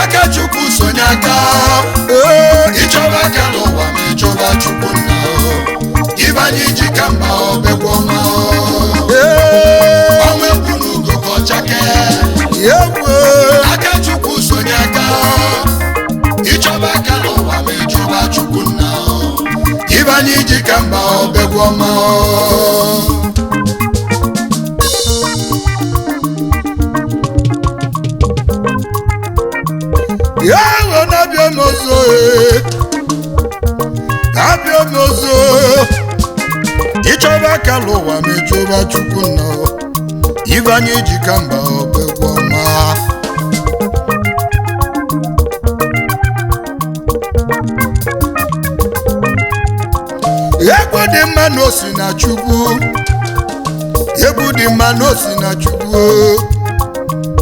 Aka Chukwu sonye aka, ịchọba aka n'ụwa ma ịchọba Chukwu nna, ibe anyị ji ka mma obekwa ọma. Ọnwa egwu n'ugo ka ọchake. Aka Chukwu sonye aka, ịchọba aka n'ụwa ma ịchọba Chukwu nna, ibe anyị ji ka mma obekwa ọma. Yawo na-abịa m ọzọ, abịa m ọzọ. Ịchọba aka n'ụwa ma ịchọba Chukwu nna, ibe anyị ji ka mba obegwu ọma. Egwu dị mma na osi na Chukwu, egwu dị mma na osi na Chukwu,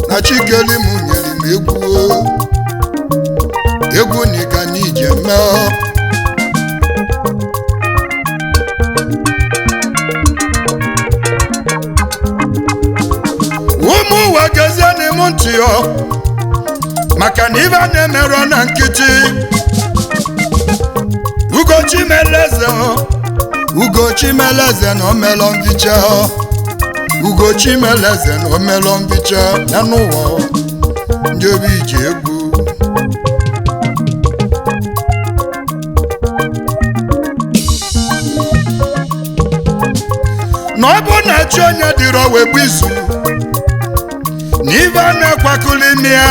na Chikeli m nyere m egwu, egwu nika n'ije mee. Ụmụ ụwa gezie n'ime ntị ọ, maka na ibe a na-emerọ na nkịtị. Ugochi meleze, Ugochi meleze na omelọ mbicha, Ugochi meleze na omelọ mbicha na n'ụwa ndị obi ji egwu. Na ọ bụ na chi onye dịrọ wee bụ izu na ibe a na-akwakọli ime ya,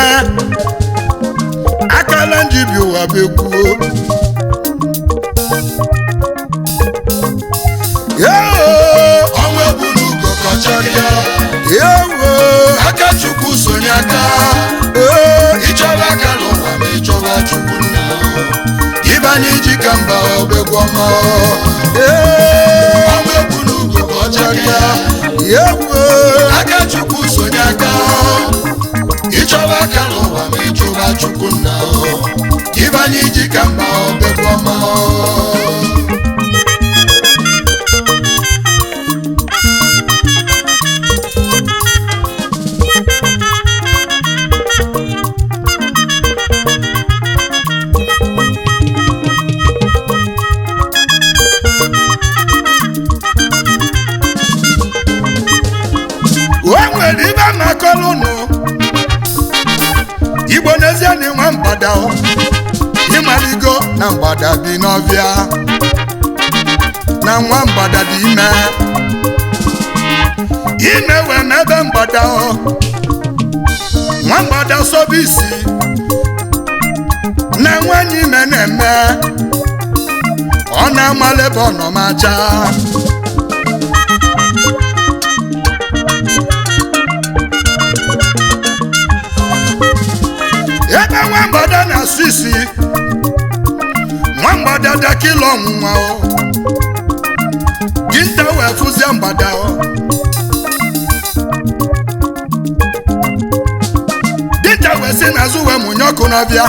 akala njibi ụwa bụ ekwuo. Ọnwa egwu n'ugo ka ọchake. Aka Chukwu sonye aka, ịchọba aka n'ụwa ma ịchọba Chukwu nna, ibe anyị ji ka mba obegwu ọma. Ọnwa egwu n'ugo ka ọchake. Aka Chukwu sonye aka, ịchọba aka n'ụwa ma ịchọba Chukwu nna, ibe anyị ji ka mba obegwu ọma. O nwere ibe makọrọ ụnụ Igbo n'ezie na nwa mgbada ịmaligo na mgbada bi n'ọbịa, na nwa mgbada dị ime ime wee mebe mgbada, nwa mgbada sobe isi na nwanyị ime na-eme ọ na-amala ebe ọ nọ ma chaa. Ebe nwa mgbada na-asụ isi, nwa mgbada dakịla ọnwụnwa o, dinta wee fụzie mgbada o. wee si n'azụ wee mụnye ọkụ n'ọbịa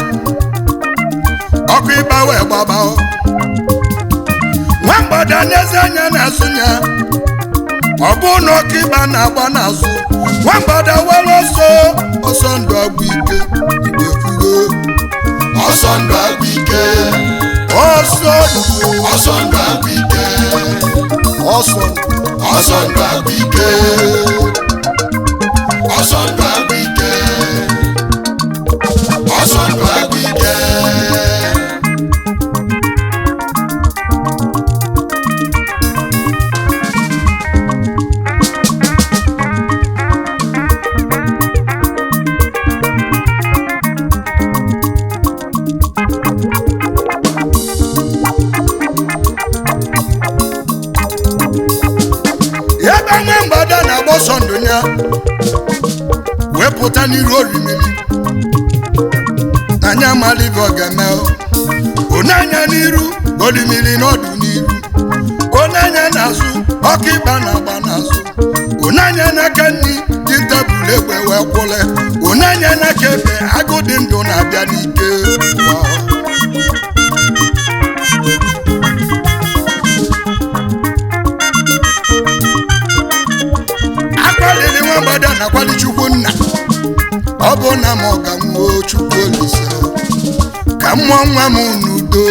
ọkụ ịgba wee gbaba nwa mgbada n'ezi anya n'azụ ya ọ bụ na ọkụ ịgba na-agba n'azụ nwa mgbada were ọsọ ọsọ ndụ agwụ ike igbe fugo Ọsọ ndụ agwụ ike. Ọsọ ndụ Ọsọ ndụ agwụ ike. Ọsọ ndụ Ọsọ ndụ agwụ ike. Ọsọ ndụ agwụ ike. Ọsọ ndụ agwụ ike. Ebe nwa mgbada na-agba ọsọ ndụ ya wee pụta n'iru orimiri anya amala ife ọ ga-eme onye n'iru orimiri n'ọdụ n'iru onye anya n'azụ ọkụ ịgba na-agba n'azụ onye anya n'aka nri dị tebụl egbe wee kwụle onye anya n'aka ebe agụ dị ndụ na-abịa n'ike. Akwalili nwa mgbada na-akwali chukwu nna ọ bụ na m ga nwuo chukwu olise ka mmụọ nwa m n'udo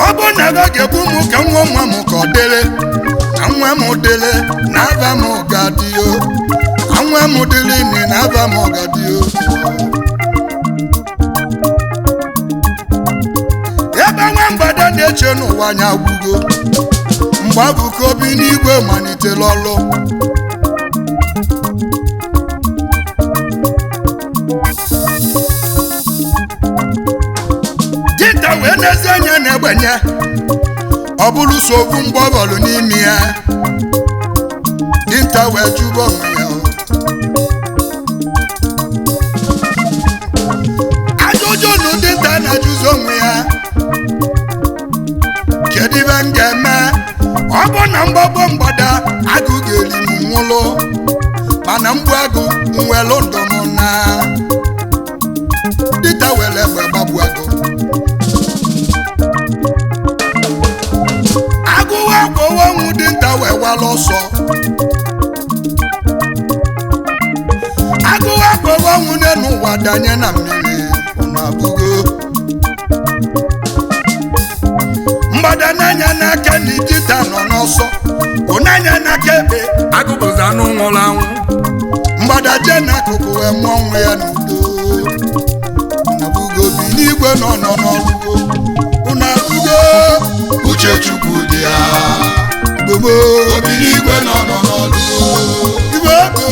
ọ bụ na ebe ga-egbu m ka nwa nwa m ka ọ dịrị na nwa m dịrị na aba m ga-adịo na nwa m dịrị imi na aba m ga-adịo. Ebe nwa mgbada na-eche n'ụwa anya gwugo mgbe abụka obi n'igwe malitela ọlụ dinta wee n'ezi anya na-egbenye ọ bụrụ so okwu mgbọbọlụ n'ime ya dinta wee jụba onwe ya ajụjụ nụ dinta na-ajụzi onwe ya kedu ibe m ga-eme ọ bụ na mgbagbo mgbada agụ ga-eri m nwụlụ mana mgbu agụ nwelụ ndụ m na dinta were egbe gbagbu agụ agụwa gbowe ọnwụ dinta wee wala ọsọ agụwa gbowe ọnwụ n'elu ụwa danye na mmiri unu abụgo mgbada n'anya n'aka na dinta nọ n'ọsọ ụnanya n'aka ekpe agụbụzi anụ nwụrụ anwụ mgbada jee n'akụkụ wee mụọ nwa ya n'udo unu abụgo bi n'igwe nọ nọ n'ọlụgo unu abụgo Uche Chukwu dị ya. gbogbo Obi n'igwe nọ nọ n'ọlụ. igwe ego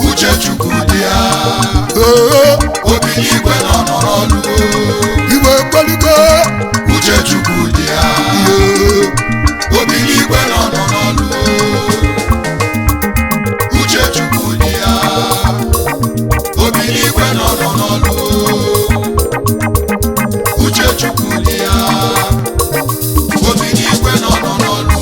Uche Chukwu dị ya. oo Obi n'igwe nọ nọ n'ọlụ. igwe kpọlugo Uche Chukwu dị ya. Obi n'igwe nọ nọ n'ọlụ. Uche Chukwu dị ya. Obi n'igwe nọ nọ n'ọlụ. Uche Chukwu dị ya. Obi n'igwe nọ nọ n'ọlụ.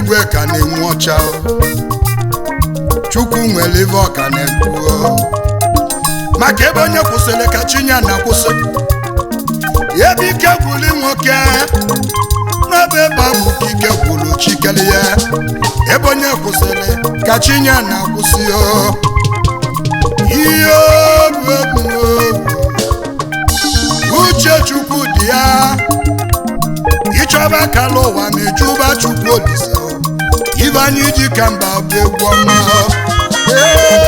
n'igwe ka na-enwu ọcha. Chukwu nwere ife ọka na-ekwu, maka ebe onye kwụsịrị ka chi ya na-akwụsị. Ebe ike gwụrụ nwoke n'ebe ebe ahụ ka ike gwụrụ chikere ya. Ebe onye kwụsịrị ka chi ya na-akwụsị. O ihe bụ ebu uche Chukwu dị ya. Ịchọba akala ụwa ma ịchụba Chukwu Olise. Ibe anyị ji ka mba bụ egwu ọma. Ee.